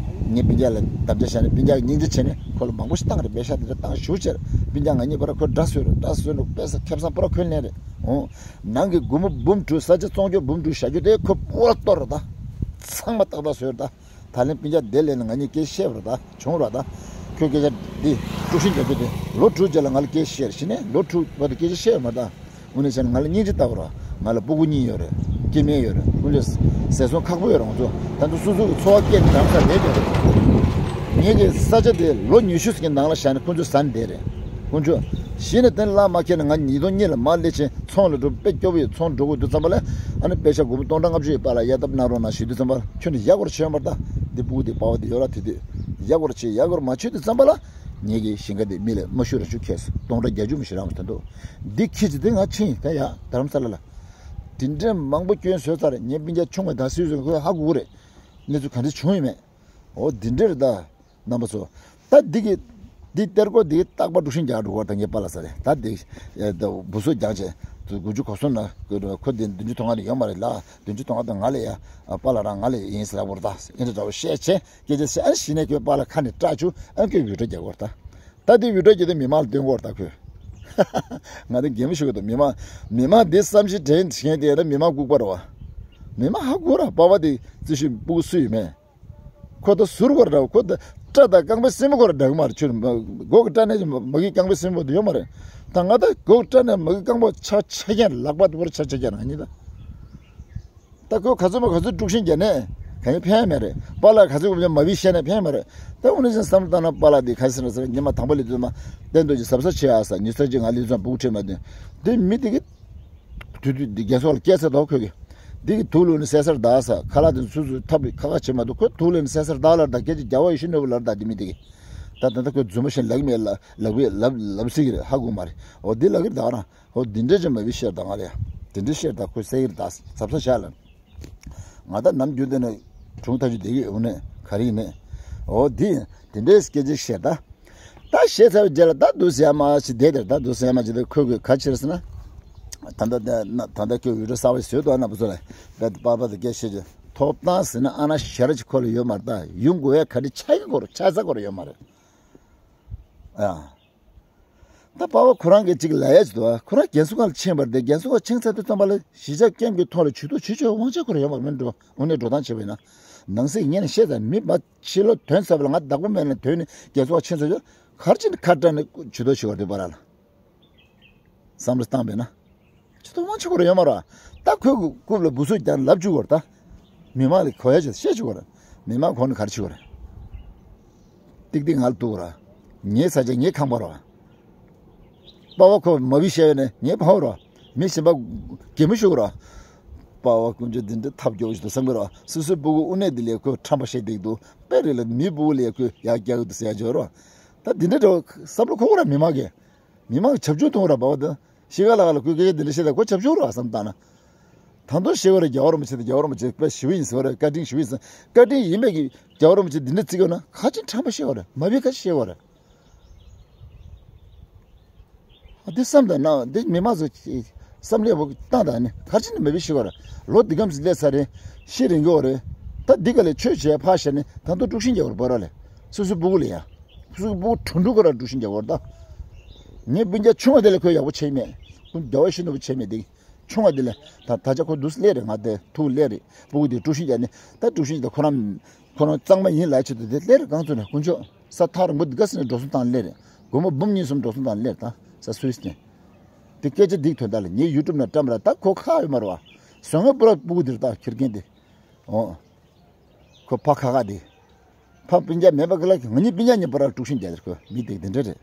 ངས་སྤུན་ཀྱག་ལ་དམ་བཅའ་བཞག་ནས་སྤུན་ཀྱག་གི་སྙིང་རྗེ་བྱས་ནས་ཁོ་ལ་མང་པོ་ཞིག་བཏང་རེད། པེ་ཤག་དེ་འདྲ་བཏང་ཞུ་བྱས་རེད། སྤུན་ཀྱག་ང་གཉིས་པོ་ར་ཁོས་དགྲ་བཟོས་རེད། དགྲ་བཟོས་ནོ་དཔེ་ས་ཁེ་བཟང་པོ་ར་ཁོས་ལེན་རེད། འོ། ནང་གི་སྒོར་མོ་འབུམ་དྲུག་ས་ཆ་བཙོང་རྒྱུ་འབུམ་དྲུག་བཞག་རྒྱུ་དེ་ཁོས་པོ་ར་གཏོར་རེད་ད། ཚང་མ་ཏག་ཏག་བཟོས་རེད་ད། ད་ལན་སྤུན་ཀྱག་དེ་ལས་ནས་ང་གཉིས་སྐད་བཤད་པ་རེད་ད་བྱུང་རེད་ད། ཁོས་སྐད་ཆ་འདི་དཀྲུག་ཤིང་རྒྱག་རྒྱུ་དེ་ལོ་དྲུག་རྗེས་ལ་ང་ལ་སྐད་བཤད་རེད་ཤི་ནས་ལོ་དྲུག་བར་དུ་སྐད་ཆ་བཤད་ཡོད་མ་རེད་ད། དངོས་གནས་བྱས་ན་ང་ལ་སྙིང་རྗེ་ལྟ་བུ་ར། ང་ལ་སྤུ་གུ་གཉིས་ཡོད་རེད། སྐྱེ་དམན་ཡོད་རེད། དངོས་གནས་ཟས་སོང་ཁག་པོ་ཡོད་རེད། ང་ཚོ་ད་དུང་སོ་སོ་གི་འཚོ་བ་སྐྱེལ་ནས་འགྲམ་ས་རེད་ཀྱང་རེད། ངེད་ཀྱི་ས་ཆ་དེ་ལོ་ཉི་ཤུ་ཙམ་གྱི་ནང་ལ་བཞག་ནས་ཁོང་ཚོས་ཟ་ནས་བསྡད་རེད། ཁོང་ཚོས་གཞི་ནས་དེ་ལ་མ་ཁྱེར་ན་ང་ཉིས་སྟོང་གཉིས་ལ་མར་སླེབས་ཕྱིན་ཚོང་ལ་འགྲོ་དཔེ་སྐྱོ་པོ་ཡོད། ཚོང་འགྲོ་དགོས་དུས་ཙམ་པ་ལ་ཨ་ནི་པེ་ཤ་སྒོར་མོ་སྟོང་ཕྲག་ལྔ་བཅུ་ཡོད་པ་ལ་གཡར་ཐབས་གནང་རོགས་གནང་ཞུས་དུས་ཙམ་པ་ལ་ཁྱོད་ནི་ཡག་པོར་བྱས་ཡོད་མ་རེད་ད། འདི་སྤུ་གུ་དེ་པ་ཕ་དེ་ཡོད་ར་དེ་དུས་ཡག་པོར་བྱས་ཡག་པོར་མ་བྱས་དུས་ཙམ་པ་ལ་ངེད་ཀྱི་ཞིང་ཁ་དེ་མི་ལ་མ་ཤོར་ར་ཅུ་ཁེས་སྟོང་ཕྲག་བརྒྱད་ཅུ་མི་ཤི་རང་མ་ཐོན་འདུག་འདི་ཁྱི་ཅི་དེ་ང་ཕྱིན་ཡིན་ད་ཡ་རྡ་རམ་ས་ལ་ལ། དེ་འདྲའི་མང་པོ་སྐྱོན་བཟོས་ཚར། ངའི་སྤུན་ཀྱག་ཆུང་བའི་ད་སུས་བཟོས་ཁོས་ཧ་གོ་གི་རེད། གནས་ཚུལ་ག་འདྲ་བྱུང་ཡོད་མེད། འོ་འདི་འདྲ་རེད་ད། རྣམ་པ་ཚོ། ད་འདི་གི་འདི་གཏེར་སྒོ་འདི་རྟག་པར་དཀྲུག་ཤིང་རྒྱག་འགྲོ་བར་ད་ངའི་པཱ་ལགས་ས་རེད་ད། འདི་ཨེ་ད་འབུ་སོ་རྒྱག་བྱས་དུ་དགུ་བཅུ་གོ་གསུམ་ན་ཁོ་འདི་བདུན་ཅུ་ཐོག་ང་ནས་ཡོད་མ་རེད་ལ། བདུན་ཅུ་ཐོག་ང་དང་ང་ལ་ཡ་པཱ་ལགས་རང་ང་ལ་ཡིན་ཟེར་ལབ་བར་ད་ཨེ་འདྲ་འདྲ་བོ་བཤད་བྱས་སྐད་ཆ་བཤད་ཨ་གཞི་ནས་ཁོའི་པཱ་ལགས་ཁ་ནས་སྐྲག་བྱུང་ཨ་ཁོས་འུད་སྒྲོག་རྒྱག་བར་ད། ད་འདི་འུད་སྒྲོག་རྒྱག་དུས་མི་མང་ལ་སྟོན་གོ་བར་ད་ཁོས། ང་ད་གད་མོ་ཤོར་གི་འདུག་མི་མང་མི་མང་འདི་བསམ་ཤེས་དྲན་བྱེད་མཁན་དེ་ད་མི་མང་ལྐུགས་པ་རེད་བ། མི་མང་ཧ་གོ་ར། པ་ཕ་དེ་རྩི་ཤིང་སྤུ་གུ་སུ་ཡིན་མེད། ཁོ་ད་ཟུར་གོ་ར་འདྲ། ཁོ་ད་སྐྲ་དང་རྐང་པའི་སེན་མོ་གོ་ར་འདྲ་གི་མ་རེད། ཁྱོད་མགོ་གི་སྐྲ་ནས་མ་གི་རྐང་པའི་སེན་མོ་དེ་ཡོད་མ་རེད། ད་ང་ད་མགོ་གི་སྐྲ་ནས་མ་གི་རྐང་པ་ཆ་ཆ་རྐྱང་། ལག་པ་དེ་བོར་ཆ་ཆ་རྐྱང་ང་གཉིས་ད། ད་ཁོས་ག་ཚོད་མ་ག་ཚོད་དཀྲུག་ཤིང་རྒྱག་ནས་གང་ཡང་ཕན་མེད་རེད། པཱ་ལགས་ག་ཚོད་མ་བི་བཤད་ནས་ཕན་མེད་རེད། ད་འུ་ནི་ཅན་བསམ་བློ་བཏང་ན་པཱ་ལགས་འདི་ག་ཟེར་ན་ཟེར། ཉི་མ་དང་པོ་ལས་དུས་མ་བསྟན་རྡོ་རྗེ་གཟབ་གཟབ་བྱེད་ཨ་ས། ཉི་ཚེ་གཅིག་ང་ལི་ཚོ་སྤུ་གུ་ཁྲིད་མ་དུས་འདི་མི་དེ་གི་དུས་དུས་འདི་རྒྱལ་ཚོགས་ལ་སྐད་ཆ་དོག་ཁོས་གི་འདི་གི་དུག་ལོ་ནི་སད་སར་ད་ས། ཁ་ལག་དེ་སུ་སུ་ཐབ་ཁ་ཁ་བྱེད་མ་དུས་ཁོས་དུག་ལོ་ནི་སད་སར་ད་ལར་ད་སྐད་ཆ་རྒྱལ་བ་ཡེ་ཤེས་ནོར་བུ་ལར་ད་འདི་མི་དེ་གི་ད་ད་ད་ཁོས་རྫུན་མ་བཤད་ལབ་མེད་ལ་ལབ་གི་ལབ་ལབ་སྲིད་གི་རེད། ཧ་གོ་མ་རེད། འོ་འདི་ལབ་གི་རེད། ད་རང་། ཨོ་འདི་འདྲས་ཅིག་མ་བི་ཤེར་དང་ང་ལ་ཡ། འདི་འདྲས་ཤེར་དང་ཁོས་ཟེར་གི་རེད། ད་གཟབ་གཟབ་བྱ་ལ། ང་ད་ནམ་རྒྱུན་དེ་ནས་གྲུང་ཐག་ཆོད་བསྡད་ཀྱི་ཡོད་ནས་ག་རེ་ཡིན་ནས། ཨོ་འདི་འདི་འདྲས་སྐད་ཆ་བཤད་ད། ད་བཤད་ཚར་བའི་རྗེས་ལ་ད་འདུག་ཟེར་ཡ་མ་ཞིག་བསྡད་དེར། ད་འདུག་ཟེར་ཡ་མ་ཞིག་དེ་ཁོས་གི་ག་ཕྱིར་ཟེར་ན། ད་ད་ད་ད་ད་ཁྱོད་ཡུལ་གྲུ་གསར་པ་ཞིག་བཟོས་འདུག་ཨ། ན་བུ་ཚོ་ལ་བད་པ་པ་དེ་སྐད་བཤད་ཀྱི་ཐོབ་ཐང་ཟེར་ན་ཨ་ན་ཞེ་དྲག་ཅིག་ཁོ་ལ་ཡོད་མ་རེད། ད་ཡོང་དགོས་ཡ་ག་རེ་ཆགས་ཀྱི་ཁོ་ར་ཆགས་ས་ཁོ་ར་ཡོད་མ་རེད་ཨ། ད་པ་ཕ་ཁོ་རང་གིས་ཅིག་ལབ་ཡ་ཅིག་འདུག་ཨ། ཁོ་རང་རྒན་གསོ་ཁང་ལ་ཕྱིན་པ་རེད་དེ། རྒན་གསོ་ཁང་ཕྱིན་ཚར་དུས་ཙམ་པ་ལ་གཞིས་ཆགས་ཀེམ་གྱི་ཐོག་ལ་ཇུས་གཏོགས་བྱེད་ཆོག་དབང་ཆ་ཁོ་རང་ཡོད་མ་རེད། མི་འགྲོ་འོ་ནས་འགྲོ་སྟངས་བྱས་པ་ཡིན་ན། ནང་སྲིད་ངས་ནས་བཤད་ཙང་མི་མ་ཕྱི་ལོགས་ཐོན་ཚར་བ་ལ་ང་བདག་པོ་མེད་ན་ཐོན་ནས་རྒན་གསོ་ཁང་ཕྱིན་ཚར་ཆོག་ག་རེ་བྱས་ནས་ཁ་བྲལ་ནས་ཇུས་གཏོགས་བྱེད་པ་རེད་པ་ར་ལ། བསམ་བློ་བཏང་བས་ན། ཇུས་གཏོགས་དབང་ཆ་ཁོ་རང་ཡོད་མ་རེད། ད་ཁོས་རྐུབ་ལ་འབུ་སུག་རྒྱག་ལབ་བཅུག་གོ་ར། ད་མི་མང་ལ་གོ་ཡ་ཅིག་བཤད་བཅུག་གོ་ར། མི་མང་གོ་ནས་ག་རེ་བྱེད་གོ་ར། ཏིག་ཏིག་ང་ལ་གཏུག་གོ་ར། ངའི་ས་ཆ་ངའི་ཁང་པ་ར། པ་ཕ་ཁོ་མ་བི་བཤད་ནས་ངའི་ཕ་བོ་ར། མི་གཞན་པ་གད་མོ་ཤོར་གོ་ར། པ་ཕ་དཀོན་མཆོག་འདི་འདྲ་ཐབས་སྐྱོ་བོ་ཞིག་འདུག་བསམ་གི་ར། སོ་སོའི་སྤུ་གུ་དབུ་ནས་འདི་ལས་ཁོས་ཁྲམ་པ་བཤད་བསྡད་འདུག་དཔེ་རེད་ལ་མི་སྤུ་གུ་ལས་ཁོས་ཡར་རྒྱག་གི་འདུག་ཟེར་ཡ་ཅིག་ཡོད་ར། ད་འདི་འདྲ་འདྲ་བོ་བསམ་བློ་འཁོར་གོ་ར་མི་མང་གིས། མི་མང་གིས་བྱབ་ཆུང་མཐོང་ར་བ་བ་དང་། ཤི་ཁ་ལ་ཁ་ལ་ཁོས་སྐད་ཆ་འདི་འདྲ་བཤད་ད་ཁོ་བྱབ་ཆུང་ར་བསམ་བཏང་ན། ད་དུང་ཤི་བ་རེད། རྒྱལ་བ་རིན་པོ་ཆེ། རྒྱལ་བ་རིན་པོ་ཆེ་དཔེ་ཞི་བ་ཡིན་ཟེར་བ་རེད། བཀའ་དྲིན་ཞི་བ་ཡིན་ཟེར། བཀའ་དྲིན་ཡིན་པས་ཀྱི་རྒྱལ་བ་རིན་པོ་ཆེ་འདི་འདྲ་བརྩི་གི་ཡོད་ན་ག་ཅི་ཁྲམ་པ་ཤི་བ་རེད། མ་བི་ག་ཤི་བ་རེད། ཨ་འདི་བསམ་དང་ན་འདི་མི་མང་ཚོ་བསམ་ལེ་བོ་བཏང་དང་ནི་ག་ཅི་ནི་མ་བི་ཤི་བ་རེད། ལོ་འདི་གམ་ཞིག་སླེབས་ཚར་རེད། ཤི་རན་གི་བ་རེད། ད་འདི་ག་ལས་ཆོས་བྱས་ཕར་བཞག་ནས་ད་དུང་དཀྲུག་ཤིང་རྒྱག་བར་བོར་ར་ལས། སོ་སོའི་སྤུ་གུ་ལ་ཡ། སོ་སོའི་སྤུ་གུ་ཁྲུང་ཁྲུང་ག་ར་དཀྲུག་ཤིང་རྒྱག་བར་ད། ངའི་སྤུན་ཀྱག་ཆུང་བ་དེ་ལ་ཁོས་ཡག་པོ་བྱས་མེད། ཁོ་རྒྱལ་བ་ཡེ་ཤེས་ནོར་བུ་བྱས་མེད་དེ། ཆུང་བ་དེ་ལ་ད་ད་ཆ་ཁོ་འདུག་སླེབས་རེད། ང་དེ་ཐུག་སླེབས་རེད། སྤུ་གུ་དེ་དཀྲུག་ཤིང་རྒྱག་ནས་ད་དཀྲུག་ཤིང་རྒྱག་ཁོ་རང་ཁོ་རང་གཙང་མ་ཡིན་ལབ་ཆེད་དུ་དེ་སླེབས་རེད། རྐང་བཙུགས་ནས་དཀོན་མཆོག་ས་ཐག་རིང་པོ་འདི་ག་ཟེར་ནས་འགྲོ་སོང་བཏང་སླེབས་རེད། སྒོར་མོ་འབུམ་གཉིས་གསུམ་འགྲོ་སོང་བཏང་སླེབས་རེད། ད་ས་སུད་སི་ནས་དེ་སྐད་ཆ་འདི་ཐོན་ད་ལ་ངའི་ཡུ་ཊུབ་ནང་བཀྲམ་ར། ད་ཁོ་ཁག་ཡོད་མ་རེད་བ། བཟོ་ངན་པུ་ར་སྤུ་གུ་འདིར་ད་ཁྱེར་མཁན་དེ། འོ། ཁོ་ཕ་ཁ་ཁ་དེ། ཕ་སྤུན་ཀྱག་མེད་པ་གི་ལ་ང་གཉིས་སྤུན་ཀྱག་གཉིས་པོ་ར་དཀྲུག་ཤིང་རྒྱག་དེར་ཁོ་མི་དེ་དེ་འདྲ་རེད།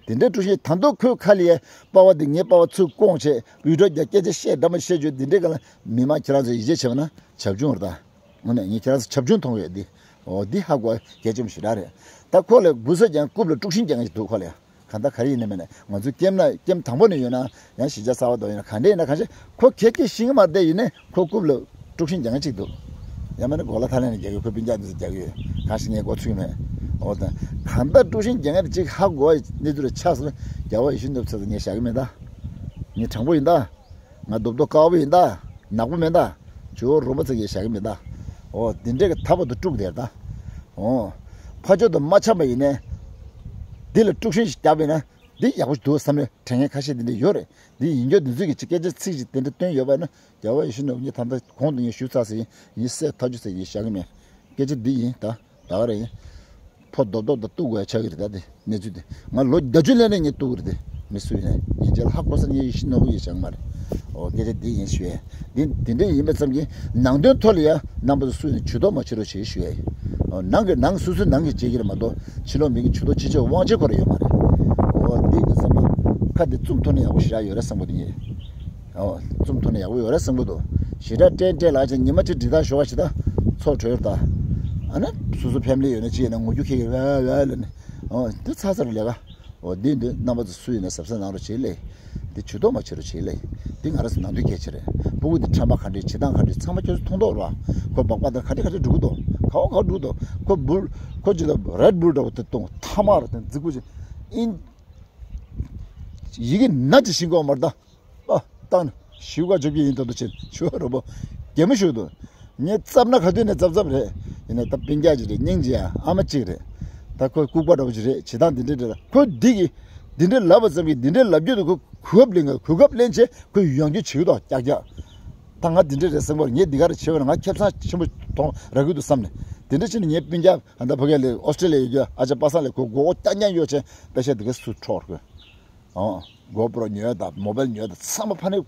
དེ་འདྲའི་དཀྲུག་ཤིང་ད་དུང་ཁོས་ཁ་ལ་ཡ་པ་ཕ་དེ་ངའི་པ་ཕ་ཚུར་བསྐོང་བྱས་འུད་སྒྲོག་རྒྱག་སྐད་ཆ་བཤད་འདྲ་མ་བཤད་རྒྱུ་དེ་འདྲའི་ག་ལ་མི་མང་ཁྱེད་རང་ཚོ་ཡིད་ཆེས་བྱས་པ་ན་བྱབ་ཆུང་རེད་ད། དངོས་གནས་ངས་ཁྱེད་རང་ཚོ་བྱབ་ཆུང་མཐོང་ཡོད་འདི། འོ་འདི་ཧ་གོ་གལ་ཆེན་པོ་ཞེ་དྲག་རེད། ད་ཁོ་ལ་འབུ་སྲ་ཀྱང་རྐུབ་ལ་དཀྲུག་ཤིང་རྒྱག་མཁན་ཞིག་འདུག་ཁོ་ལ་ཡ། གང་ལྟར་ག་རེ་ཡིན་ན་མིན་ན་ང་ཚོའི་ཀེམ་ན་ཀེམ་དང་པོ་ནས་ཡོད་ན་ཡང་གཞིས་ཆགས་གསར་པ་དང་ཡིན་ན་ག་འདྲ་ཡིན་ན་གང་ཤེས་ཁོ་ཁྱེད་ཀྱིས་ཤེས་ཀྱི་མ་རེད་དེ། ཡིན་ནའི་ཁོ་རྐུབ་ལ་དཀྲུག་ཤིང་རྒྱག་མཁན་གཅིག་འདུག་ཡང་མིན་ན་གོ་ལ་ཐ་ལན་ནས་རྒྱག་གི་ཁོ་སྤུན་ཀྱག་འདི་ཚོ་རྒྱག་གི་ཡོད། གང་ཤེས་ངས་མགོ་ཚོས་ཀྱི་མེད། འོ་ད་གང་ལྟར་དཀྲུག་ཤིང་རྒྱག་མཁན་དེ་གཅིག་ཧ་གོ་བའི་གནས་ཚུལ་རེ་ཆགས་སོང་ན་རྒྱལ་བ་ཡེ་ཤེས་ནོར་བུ་ཚོ་ངས་བཞག་གི་མེད་ད། ངས་དྲང་པོ་ཡིན་ད། ང་རྡོབ་རྡོབ་དཀར་པོ་ཡིན་ད། ནག་པོ་མིན་ད། ཇོ་བོ་རོལ་མོ་ཚ་གིས་བཞག་གི་མིན་ད། འོ་དེ་འདྲས་ཀྱི་ཐ་བ་དུ་དཀྲུག་དེར་ད། འོ། ཕ་ཇོ་དུ་མ་འཆམ་པ་ཡིན་ནས། འདི་ལ་དཀྲུག་ཤིང་ཞིག་བརྒྱབ་པས་ན་འདི་ཡག་པོ་ཞིག་འདུག་བསམ་ནས་དྲན་མཁན་ཁ་ཤས་དེ་འདྲས་ཡོད་རེད། འདི་ཡིན་རྒྱུ་འདི་ཚོས་ཀྱི་ཅིག་སྐད་ཆ་ཚིག་ཅིག་དེ་འདྲ་བཏོན་ཡོད་པ་ན་རྒྱལ་བ་ཡེ་ཤེས་ནོར་བུ་ངས་ད་ལྟ་གོང་དུ་ངས་ཞུ་ཚར་ཟིན་ཡིན། སྲས་ཐག་ཆོད་ཟེར་ངས་བཞག་གི་མེད། སྐད་ཆ་འདི་ཡིན་ད། ད་ག་རེ་ཡིན། ཕོ་རྡོབ་རྡོབ་དང་གཏུག་དགོས་ཡ་ཆགས་ཀྱི་རེད་ད་དེ་གནས་ཚུལ་དེ། ང་ལོ་བརྒྱད་ཅུ་ལོན་ནས་ངས་གཏུག་གི་རེད་དེ། མི་སུ་ཡིན་ནའི་ཡིན་གཅིག་ལ་ཧ་གོ་ས་ངས་ཡེ་ཤེས་ནོར་བུ་ཡིས་བྱང་མ་རེད། འོ་སྐད་ཆ་འདི་ཡིན་ཞུ་ཡས། འདི་འདི་འདྲ་ཡིན་པ་ཙམ་གྱིས་ནང་དོན་ཐོག་ལ་ཡ་རྣམ་པ་ཚོ་སུ་ཡིན་ནའི་ཇུས་གཏོགས་མ་བྱེད་རོགས་བྱེད་ཞུ་ཡས་ཡིན། འོ་ནང་གི་ནང་སུ་སུ་ནང་གི་བྱེད་ཀྱི་རེད་མ་གཏོགས་ཕྱི་ལོགས་མི་གི་ཇུས་གཏོགས་བྱེད་ཆོག་དབང་ཆ་ཁོ་རང་ཡོད་མ་རེད། འོ་འདི་འདི་ཚང་མ་ཁ་འདི་བཙུམ་ཐོག་ནས་ཡག་པོ་ཞེ་དྲག་ཡོད་རེད་བསམ་གི་འདུག་ངས། ཨོ། རྩོམ་ཐོག་ནས་ཡག་པོ་ཡོད་རེད་བསམ་གི་འདུག་ཞེ་དྲག་ཏྲེན་ཏྲེན་ལ་ཅིག་ཉི་མ་གཅིག་འབྲི་སྟངས་ཞོག་པ་ཞིག་ད། ཚོགས་གྲོལ་ད། ཨ་ནི་སོ་སོ་ཕེ་མི་ལི་ཡོད་ན་ཅིག་ཡིན་ན་ངུ་རྒྱུ་ཁེལ་གི་ཝེ་ཝེ་ལ་ནི། ཨོ་འདི་ཚ་ཚ་རུ་ལས་ཀ་ཨོ་འདི་འདི་རྣམ་པ་ཚོ་སུ་ཡིན་ན་གཟབ་གཟབ་གནང་རོགས་བྱེད་ལེ། འདི་ཇུས་གཏོགས་མ་བྱེད་རོགས་བྱེད་ལེ། འདི་ང་རང་ཚོ་ནང་དོན་གལ་ཆེ་རེད། སྤུ་གུ་འདི་ཁྲམ་པ་ག་འདྲས་བྱེད་སྟངས་ག་འདྲས་ཚང་མ་ཁྱོད་ཚོ་མཐོང་མདོག་ར། ཁོ་སྦག་སྦག་དང་ག་འདྲས་ག་འདྲས་འགྲོ་གི་འདུག་ག་བ་ག་བ་འགྲོ་གི་འདུག་ཁོ་འབུལ་ཁོ་ཅིག་ད་རེད་བུལ་འདྲ་བོ་དེ་གཏོང་ཐ་མག་ར་དེ་འཛི་དགོས་ཅིག་ཨིན། ཡི་གེ་ན་ཅིག་ཤེས་གོ་མ་རེད་ད། ཨ། བཏང་ནས་ཞུ་ག་འཇོག་གི་ཡིན་ད་དུ་ཆེན་ཞུ་བ་རོ་པོ། གད་མོ་ཤོར་འདུག་ངས་བཙབ་ན་ག་དུས་ནས་བཙབ་བཙབ་རེད། ཡིན་ནའི་ད་སྤུན་ཀྱག་ཅིག་རེད། སྙིང་རྗེ་ཡ་ཨ་མ་གཅིག་རེད། ད་ཁོ་ལྐུགས་པ་འདྲ་པོ་ཅིག་རེད། བྱེད་སྟངས་འདི་འདྲས་རེད། ཁོ་འདི་གི་འདི་འདྲས་ལབ་པ་ཙམ་གྱིས་འདི་འདྲས་ལབ་རྒྱུ་དུ་ཁོ་གོ་སྐབས་ལེན་གི་གོ་སྐབས་ལེན་བྱས་ཁོས་ཡོང་རྒྱུ་བྱེད་ཀྱི་འདུག་ཀྱག་ཀྱག་ད་ང་འདི་འདྲ་རེད་བསམ་གི་ཡོད་རེད། ངས་འདི་ག་རེ་བྱས་པ་ན་ང་ཁེ་བཟང་ཆེན་པོ་མཐོང་རག་གི་འདུག་བསམ་ནས། དེ་འདྲ་བྱས་ནས་ངའི་སྤུན་ཀྱག་ཨ་ད་ཕ་གི་ལ་ཨོ་སི་ཀྲི་ལི་ཡ་ཡོད་རྒྱུ་ཨ་ཅག་པ་སངས་ལགས་ཁོ་མགོ་སྐོར་རྐྱང་རྐྱང་གཡོག་བྱས་པེ་ཤ་འདི་ག་ཚུར་འཕྲོག་གི། ཨོ། གོ་པྲོ་ཉོས་དང་མོ་བེལ་ཉོས་དང་ཚང་མ་ཕ་ནས་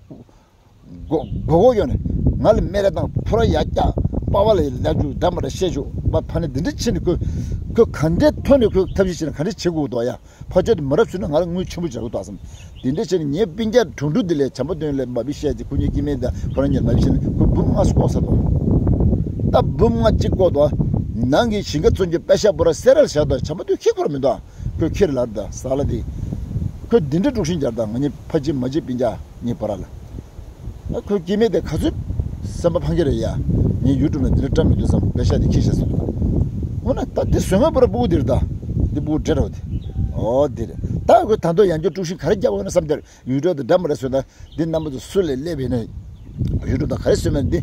མགོ་མགོ་སྐོར་གཡོག་ནས་ང་ལ་སྨད་ར་དང་ཕོ་ར་ཡར་བཀྱག་པ་ཕ་ལ་ལབ་བཅུག་འདྲ་མ་འདྲ་བཤད་བཅུག་པ་ཕ་ནས་འདི་འདྲ་བྱས་ནས་ཁོས་ཁོས་ག་འདྲའི་ཐོག་ནས་ཁོས་ཐབས་ཤེས་བྱས་ན་ག་འདྲ་བྱེད་དགོས་འདུག་ཡ། ཕ་ཆོས་དེ་མ་རབས་ཟེར་ན་ང་ལ་དངུལ་ཆེན་པོ་རྒྱག་གི་འདུག་བསམ། དེ་འདྲ་བྱས་ནས་ངའི་སྤུན་ཀྱག་དྲུང་དྲུང་དེ་ལས་བྱམས་པ་དོན་ལས་མ་བི་བཤད་ཅིག་ཁོ་གཉིས་སྐྱེ་དམན་དང་ཁོ་རང་གཉིས་མ་བི་བཤད་ནས་ཁོ་འབུམ་ལྔ་བསྐོར་ཚར་འདུག་ད་འབུམ་ལྔ་གཅིག་བསྐོར་འདུག་ནང་གི་ཞིང་ཁ་བཙོང་རྒྱུ་པེ་ཤ་བོ་ར་སེ་རལ་བཞག་འདུག་བྱམས་པ་དོན་ཁྱི་ཁོ་ར་མི་འདུག་ཁོས་ཁྱི་རེད་ལབ་འདུག་ཟ་ལ་དེ། ཁོས་འདི་འདྲ་དཀྲུག་ཤིང་རྒྱག་དང་ང་གཉིས་ཕ་གཅིག་མ་གཅིག་སྤུན་ཀྱག་གཉིས་བར་ལ། ཨ་ཁོའི་སྐྱེ་དམན་དེ་ག་ཚོད་སེམས་པ་ཕངས་ཀྱི་རེད་ཡ། ངས་ཡུ་ཊུབ་ནང་འདི་འདྲ་བཀྲམ་མི་འདུག་བསམ་པེ་ཤ་དེ་ཁྱི་བྱས་སོང་། འོ་ན་ད་འདི་བཟོས་མེད་པར་སྤུ་གུ་འདི་རེད་ད། འདི་སྤུ་གུ་འདྲེ་རེད་བ་དེ། ཨོ་འདི་རེད། ད་ཁོས་ད་དུང་ཡང་བསྐྱར་དཀྲུག་ཤིང་ག་རེ་རྒྱག་དགོས་ན་བསམ་དེར་ཡུ་ཊུབ་དེ་འདྲ་མ་འདྲ་བཟོས་ན་འདི་རྣམ་པ་ཚོ་སུ་ལས་སླེབས་ཡིན་ན། ཡུ་ཊུབ་དང་ག་རེ་བཟོས་མེད་འདི་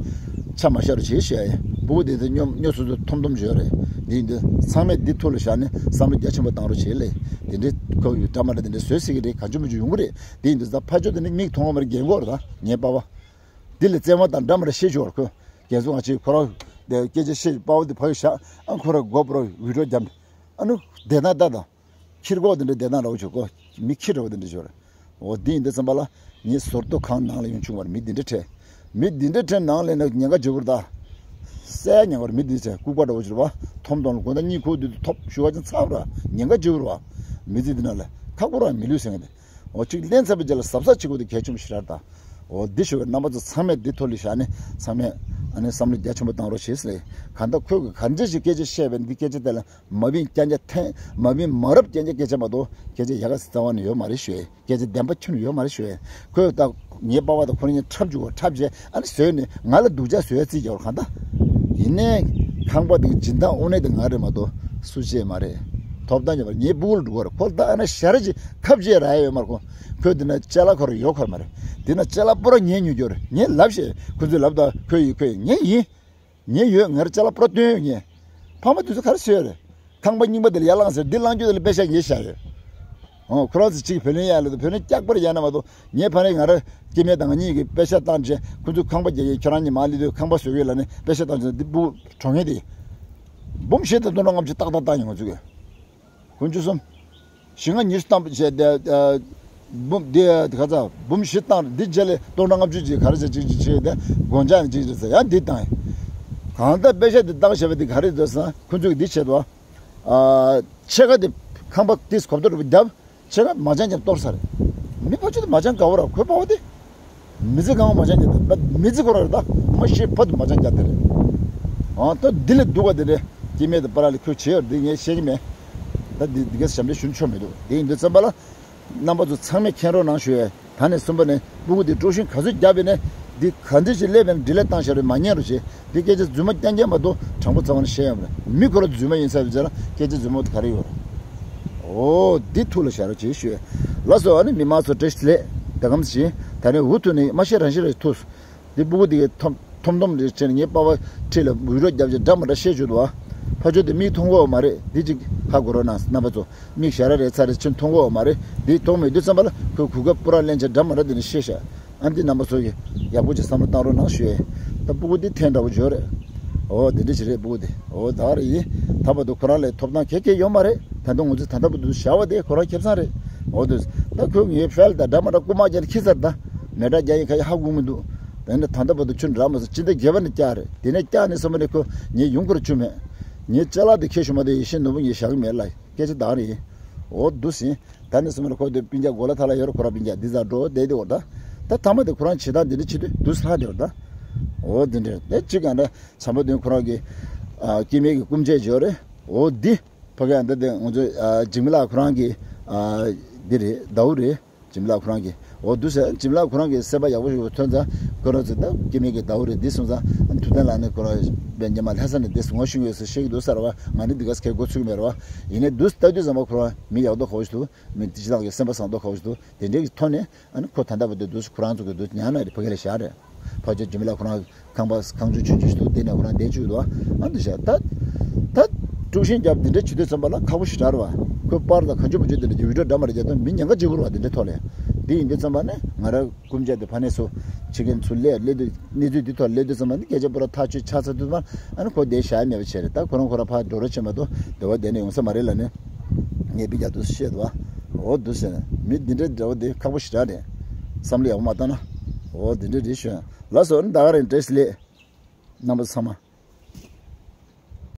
ཆ་མ་བཞག་རོགས་བྱེད་ཞུ་ཡ་ཡིན། སྤུ་གུ་དེ་ཚོ་སྨྱོ་སྨྱོ་སོ་སོ་ཐོམ་ཐོམ་བཟོས་རེད། འདི་འདི་ཚང་མས་འདི་ཐུགས་ལ་བཞག་ནས་བསམ་བློ་རྒྱ་ཆེན་པོ་བཏང་རོགས་བྱེད་ལེ། དེ་འདྲའི་ཁོ་ཡུ་འདྲ་མ་འདྲ་དེ་འདྲ་བཟོས་སྲིད་ཀྱི་རེད། གང་བྱུང་མང་བྱུང་ཡོང་གི་རེད། དེ་ཡིན་དུས་ད་ཕ་ཆོས་དེ་ནི་མིག་མཐོང་བ་མ་རེད། རྒན་གོག་རེད་ད་ངའི་པ་ཕ། འདི་ལ་བཙན་དབང་དང་འདྲ་མ་འདྲ་བཤད་ཆོག་ར་ཁོ། རྒན་གསུང་ང་ཅིག་ཁོ་རང་དེ་སྐད་ཆ་བཤད་པ་ཕ་བོ་དེ་ཕ་གི་བཞག་ཨ་ཁོ་ར་མགོ་པོ་ར་ཝི་ཌིའོ་རྒྱབ་ནས་ཨ་ནུ་བསྡད་ན་ལྟ་དང་། ཁྱི་རྒོག་དེ་འདྲ་བསྡད་ན་ར་བོ་ཆོག་གོ། མི་ཁྱི་ར་བོ་དེ་འདྲ་ཆོག་ར། འོ་འདི་ཡིན་དུས་ཙམ་པ་ལ་ངའི་ཟུར་དུ་ཁང་ནང་ལ་ཡོང་བྱུང་བར་མི་འདི་འདྲ་ཁྲིད། མི་འདི་འདྲ་ཁྲིད་ནང་ལ་ནི་ཉེན་ཁ་འཇིགས་པོ་རེད་ད། སྲས་ཉེན་ཁ་རེད། མི་འདི་ཚེ་ལྐུགས་པ་འདྲ་བོ་ཞིག་རེད་བ། ཐོམ་གདོང་ལ་དགོང་དག་གཉིད་ཁུག་དུས་ཐོབ་ཞུ་བ་ཅན་ཚ་བ་ར་ཉེན་ཁ་འཇིགས་པོ་རེད་བ། མི་ཚེ་འདི་ནང་ལ་ཁ་སྐོར་ར་མི་ལུས་ཟེར་མཁན་དེ། འོ་གཅིག་ལན་ཚར་བའི་རྗེས་ལ་གཟབ་གཟབ་བྱེད་དགོས་དེ་གལ་ཆེན་པོ་ཞིག་རེད་ད། འོ་འདི་ཞུ་བའི་རྣམ་པ་ཚོ་ཚང་མས་འདི་ཐོག་ལ་བཞག་ནས་ཚང་མས་ཨ་ནི་བསམ་བློ་རྒྱ་ཆེན་པོ་བཏང་རོགས་བྱེད་ཟེར། གང་ལྟར་ཁོས་གི་ག་འདྲ་ཞིག་སྐད་ཆ་བཤད་པའི་འདི་སྐད་ཆ་དེ་ལ་མ་བིན་རྐྱང་རྐྱང་འཐེན་མ་བིན་མ་རབས་རྐྱང་རྐྱང་སྐད་ཆ་མ་གཏོགས་སྐད་ཆ་ཡག་ག་རྩ་བ་ནས་ཡོད་མ་རེད་ཞུ་ཡས། སྐད་ཆ་བདེན་པ་ཁྱོན་ནས་ཡོད་མ་རེད་ཞུ་ཡས། ཁོས་ད་ངའི་པ་ཕ་དང་ཁོ་རང་གཉིས་འཁྲབ་བཅུག་གོ། འཁྲབ་རྗེས་ཨ་ནི་བཟོས་ནས་ང་ལ་སྡུག་ཅག་བཟོས་ཡ་རྩིས་རྒྱག་གོ་གང་ལྟར། ཡིན་ནའི་ཁང་པ་འདི་གི་སྦྱིན་བདག་དངོས་གནས་དེ་ང་རེད་མ་གཏོགས་སུ་གཅིག་མ་རེད། ཐོབ་ཐང་ཡོད་མ་རེད། ངའི་སྤུ་གུ་ལ་འགྲོ་གི་རེད། ཁོ་ད་ཨ་ནི་ཞ་ར་ཅིག་ཁབ་ཅིག་རག་ཡ་ཡོད་མ་རེད་ཁོ། ཁོས་འདི་ན་ཅ་ལག་ཁོ་ར་ཡོད་ཁོ་ར་མ་རེད། འདི་ན་ཅ་ལག་པོ་ར་ངས་ཉོ་རྒྱུ་རེད། ངས་ལབ་ཤེས། ཁོ་ཚོས་ལབ་ད་ཁོས་ཡིན་ཁོས་ཡིན། ངས་ཡིན། ངས་ཡོད། ང་ར་ཅ་ལག་པོ་ར་སྟོན་ཡོད་ངས། ཕ་མ་དུས་ཚོད་ག་རེ་བཟོས་ཡོད་རེད། ཁང་པ་རྙིང་པ་དེ་ལ་ཡར་ལངས་ཟེར་འདི་ལངས་རྒྱུ་དེ་ལ་པེ་ཤ་ངས་བཞག་ཡོད། ཨོ་ཁོ་རང་ཚོ་གཅིག་བུ་ལོན་གཡར་ལ་དུ་བུ་ལོན་སྐྱག་པར་གཡར་ན་མ་གཏོགས་ངས་ཕ་ནས་ང་ར་སྐྱེ་དམན་དང་ང་གཉིས་ཀྱིས་པེ་ཤ་བཏང་རྗེས་ཁོ་ཚོས་ཁང་པ་རྒྱག་གི་ཁྱོད་རང་གཉིས་མར་སླེབས་དུས་ཁང་པ་བཟོ་གི་ཡོད་ལབ་ནས་པེ་ཤ་བཏང་རྗེས་འདི་སྤུ་གྲོངས་མཁན་དེ། འབུམ་བཞི་དང་སྟོང་ཕྲག་ལྔ་བཅུ་ཏག་ཏག་བཏང་ཡོང་ང་ཚོས་གི། དགུ་བཅུ་གསུམ། བཞི་ལྔ་ཉི་ཤུ་བཏང་བྱས་ཏེ་ཨ། འབུམ་འདི་ག་ཚ་འབུམ་བཞི་བཏང་འདི་རྗེས་ལ་སྟོང་ཕྲག་ལྔ་བཅུ་ཅིག་ག་རེ་བྱས་ཅིག་ཅིག་བྱས་ཏེ་སྒོ་ལྕགས་ནས་ཅིག་ཅིག་ཟེར་ཡང་འདི་བཏང་ཡིན། གང་ལྟར་པེ་ཤ་འདི་བཏང་བྱས་པ་འདི་ག་རེ་འདུག་ཟེར་ན་ཁོ་ཚོས་འདི་བྱས་འདུག་ཨ། ཕྱེད་ཀ་འདི་ཁང་པ་ཏིས་གོབ་ཏོ་རུ་བརྒྱབ། ཕྱེད་ཀ་མ་ཅང་ཅང་གཏོར་ས་རེད། མི་ཕ་ཆོས་དེ་མ་ཅང་དགའ་བོ་ར་ཁོའི་པ་བ་དེ། མི་ཚེ་གང་བ་མ་ཅང་ཉལ་ཐལ། མི་ཚེ་ཁོ་ར་རེད་ད། མ་ཤེས་ཕ་དུ་མ་ཅང་རྒྱག་དེ་རེད། ཨང་ད་འདི་ལས་སྡུག་པ་དེ་རེད། སྐྱེ་དམན་དུ་པ་ར་ལས་ཁོས་བྱེད་ཡོད་འདི་ངས་ཤེས་ཀྱི་མེད། ད་འདི་འདི་གས་ཞབས་འདྲེན་ཞུ་ཆོག་མི་འདུག་དེ་ཡིན་དུས་ཙམ་པ་ལ། རྣམ་པ་ཚོ་ཚང་མས་མཁྱེན་རོགས་གནང་ཞུ་ཡས། ད་ནས་གསུམ་པ་ནས་སྤུ་གུ་འདི་དཀྲུག་ཤིང་ག་ཚོད་བརྒྱབ་པས་ནས་འདི་ག་འདི་ཞིག་སླེབས་པས་ན་འདྲི་ལས་བཏང་ཤར་རེད་མ་ཉན་རོགས་བྱེད། འདི་སྐད་ཆ་རྫུན་མ་རྐྱང་རྐྱང་མ་གཏོགས་དྲང་པོ་རྩ་བ་ནས་བཤད་ཡོད་མ་རེད། མི་ཁོ་ར་རྫུན་མ་ཡིན་ས་བྱས་ལ་སྐད་ཆ་རྫུན་མ་ག་རེ་ཡོད་རེད། འོ་འདི་ཐུགས་ལ་བཞག་རོགས་བྱེད་ཞུ། ལགས་སོ། ཨ་ནི་མི་མང་ཚོ་བཀྲ་ཤིས་བདེ་ལེགས། ད་གམ་ཞིག་ད་ནི་འུ་ཐུག་ནི་མ་ཤེས་རང་ཤེས་རེད་ཐུག་འདི་སྤུ་གུ་འདི་གའི་ཐོམ་ཐོམ་ཐོམ་རེ་བྱས་ནས་ངའི་པ་ཕ་ཁྲིད་ལ་འུད་སྒྲོག་རྒྱབ་ཅིག་འདྲ་མ་འདྲ་བཤད་བཅུག་འདུག་ཨ། ཕ་ཆོས་དེ་མིག་མཐོང་གོ་མ་རེད། འདི་ཅིག་ཧ་གོ་རོགས་གནང་། རྣམ་པ་ཚོ་མིག་ཞར་ར་རེད་ཚར་རེད་ཕྱིན་མཐོང་གོ་མ་རེད། འདི་མཐོང་མེད་དུས་ཙམ་པ་ལ་ཁོས་གོ་སྐབས་སྤུ་ར་ལེན་ཅིག་འདྲ་མ་འདྲ་འདི་ནས་བཤད་ཤག་ཨ་འདི་རྣམ་པ་ཚོ་གིས་ཡག་པོ་ཅིག་བསམ་བློ་བཏང་རོགས་གནང་ཞུ་ཡས། ད་སྤུ་གུ་འདི་འཐེན་འདྲ་བོ་བྱོས་རེད། འོ་དེ་འདྲ་ཞིག་རེད་སྤུ་གུ་འདི། འོ་ད་རེད་ཡིན། ད་བར་དུ་ཁོ་རང་ལ་ཐོབ་ཐང་ག་གེ་ཡོད་མ་རེད། ད་དུང་ང་ཚོས་ད་ལྟ་བར་དུ་བཞག་པ་དེ་ཁོ་རང་ཁེ་བཟང་རེད། འོ་དུས་ད་ཁོས་ངའི་ཕལ་དང་འདྲ་མ་འདྲ་རྐུ་མ་རྒྱག་ནས་ཁྱི་ཚར་ད། མེ་དྲག་རྒྱག་ཡིན་ཁ་ཡི་ཧ་གོ་མི་འདུག་དེ་ནས་ད་ལྟ་བར་དུ་ཁྱོད་འདྲ་མ་སོང་སྤྱི་ཟླ་བརྒྱད་པ་ནས་བཀྱག་རེད། དེ་ནས་བཀྱག་ནས་སོང་བ་ནས་ཁོ་ངའི་ཡུམ་ཁོར་བཅུག་མེད། ངའི་ཅ་ལག་དེ་ཁྱེར་ཤོག་མ་གཏོགས་ཡེ་ཤེས་ནོར་བུ་ངས་བཞག་གི་མེད་ལ་སྐད་ཆ་བདག་རེད། འོ་འདུག་ཟིན། ད་ནས་སོང་བ་ནས་ཁོ་དེ་སྤུན་ཀྱག་གོ་ལ་ཐ་ལ་ཡོད་རེད། ཁོ་རང་སྤུན་ཀྱག་འདི་ཚ་འགྲོ་བསྡད་དེ་འོ་ད། ད་ཐ་མ་དེ་ཁོ་རང་བྱེད་སྟངས་འདི་འདྲ་བྱེད་དུས་འདུག་ལྷག་དེ་འོ་ད། འོ་འདི་འདྲ་དེ་གཅིག་ག་འདྲ་བྱམས་པ་དོན་ཁོ་རང་གི་ཨ་སྐྱེ་དམན་གྱི་སྐུ་མཆེད་ཡོད་རེད། འོ་འདི་ཕ་གི་ཨ་འདི་དེ་ང་ཚོ་ཨ་འཇིགས་མེད་ལགས་ཁོ་རང་གི་ཨ་འདི་རེད། ཟླ་བོ་རེད། འཇིགས་མེད་ལགས་ཁོ་རང་གི། འོ་འདུག་ཟེར། འཇིགས་མེད་ལགས་ཁོ་རང་གི་སེམས་པ་ཡག་པོ་ཞིག་ཐོན་ཙང་ཁོ་རང་ཚོ་ད་སྐྱེ་དམན་གྱི་ཟླ་བོ་རེད་འདི་སོང་ཙང་ཐུབ་བསྟན་ལགས་ནས་ཁོ་རང་དཔེ་ཉི་མ་ལྷ་ས་ནས་འདི་ངོ་ཤེས་ཡོད་ཟེར་བཤད་ཀྱི་འདུག་ཟེར་བ། ང་ནི་འདི་ག་སྐད་འགོ་ཚུགས་ཀྱི་མེད་ར་བ། ཡིན་ནའི་འདུག་ལྟ་དུས་ཙམ་པ་ཁོ་རང་མི་ཡག་མདོག་ཁ་པོ་ཞིག་འདུག་མི་སྤྱི་བཏང་གི་སེམས་པ་བཟང་མདོག་ཁ་པོ་ཞིག་འདུག་དེ་འདྲའི་གི་ཐོག་ནས་ཨ་ནི་ཁོ་ད་ལྟ་བར་དུ་འདུག་ཁོ་རང་ཚོ་གི་འདུག་ཉག་ན་རེད་ཕ་གི་ལ་བཞག་རེད། ཕ་ཆོས་འཇིགས་མེད་ལགས་ཁོ་རང་ཁང་པ་ཁང་ཆུང་ཆུང་ཆུང་ཞིག་འདུག་དེ་ནས་ཁོ་རང་བསྡད་བཅུག་འདུག་ཨ་འདི་བཞག་ད་ད་དཀྲུག་ཤིང་རྒྱབ་འདི་འདྲ་བྱེད་དུས་ཙམ་པ་ལ་ཁག་པོ་ཞིག་རེད་བ། ཁོས་པར་དང་གང་བྱུང་མང་བྱུང་འདི་འདྲ་བི་ཌིའོ་འདྲ་མ་འདྲ་རྒྱབ་དུས་མི་ཉེན་ཁ་འཇིགས་དགོས་རེད་བ། འདི་འདྲའི་ཐོག་ལ་ཡ། དེ་ཡིན་དུས་ཙམ་པ་ནི་ང་རང་སྐུ་མཇལ་དེ་ཕ་ནས་སུ་ཕྱི་རྒན་ཚུར་སླེབས་སླེབས་དུས་གནས་ཚུལ་འདི་ཐོག་སླེབས་དུས་ཙམ་པ་ནི་སྐད་ཆ་པུ་ར་ཐག་ཆོད་ཆགས་ཚར་དུས་ཙམ་པ་ཨ་ནི་ཁོ་དེ་བཞག་མེད་པ་བྱས་རེད། ད་ཁོ་རང་ཁོ་རང་ཕར་འགྲོ་རོགས་བྱེད་མ་གཏོགས་དེ་བ་དེ་ནས་ཡོང་ས་མ་རེད་ལབ་ནས་ངས་པི་རྒྱ་དུ་བཤད་འདུག་བ། འོ་འདུག་ཟེར་ནས་མི་འདི་འདྲའི་འདྲ་བོ་དེ་ཁག་པོ་ཞེ་དྲག་རེད། བསམ་བློ་ཡག་པོ་མ་བཏང་ན། འོ་འདི་འདྲ་རེད་ཞུ། ལགས་སོ། ཨ་ནི་ད་ག་རང་བཀྲ་ཤིས་བདེ་ལེགས། རྣམ་པ་ཚང་མ།